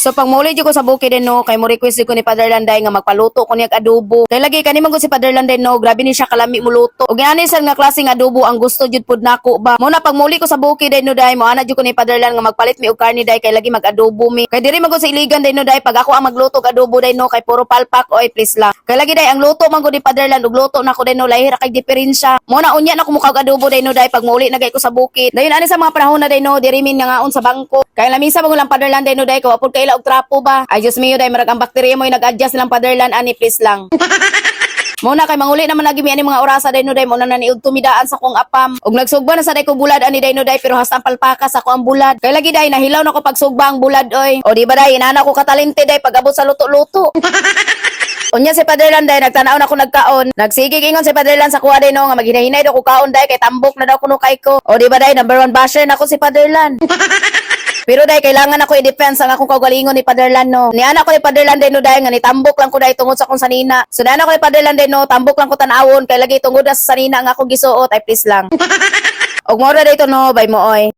So pag muli jud ko sa bukid din, no, kay mo request jud ko ni Father Landay nga magpaluto ko niya og adobo. Kay lagi kani man gud si Father Landay, no, grabe ni siya kalami muluto. Ug ani sa nga klaseng adobo ang gusto jud pud nako ba. Mo na pag muli ko sa bukid din, no, day, mo ana jud ko ni Father Lan nga magpalit mi og karne day, kay lagi mag-adobo mi. Kay diri man gud sa Iligan day, no, day, pag ako ang magluto og adobo day, no, kay puro palpak oy, please lang. Kay lagi day ang luto man gud ni Father Lan ug luto nako day, no, lahi ra kay diferensya. Mo na unya na ko mukaog adobo day, no, day, pag muli na gay ko sa bukid. Dayon ani sa mga panahon na day, no, diri min nga sa bangko. Kay lamisa man lang Father Lan day, no, day, kay wa pud kaila og trapo ba. Ay Diyos mio day, marag ang bakterya mo nag-adjust nilang Father Lan ani, please lang. Muna kay manguli naman lagi mi ani mga orasa day, no, day, mo na niudto midaan sa kong apam. Ug nagsugba na sa day ko bulad ani day, no, day, pero hasta ang palpaka sa ko ang bulad. Kay lagi day nahilaw na ko pagsugba ang bulad oy. O di ba day, inana ko katalente day pag abot sa luto-luto. Unya si Padre Lan day, nagtanaw na ko nagkaon. Nagsigig ingon si Padre Lan sa kuha day, no, nga maghinahinay daw ko kaon day kay tambok na daw kuno kay ko. O di ba day, number one basher na ko si Padre Lan. Pero day, kailangan ako i-defense ang akong kaugalingon ni Father Lan, no. Niana ko ni Father Lan day, no, day, nga nitambok lang ko day tungod sa akong sanina. So niana ko ni Father Lan day, no, tambok lang ko tan-awon kay lagi tungod sa sanina ang akong gisuot ay, please lang. Og mao ra dito, no, bye mo oy.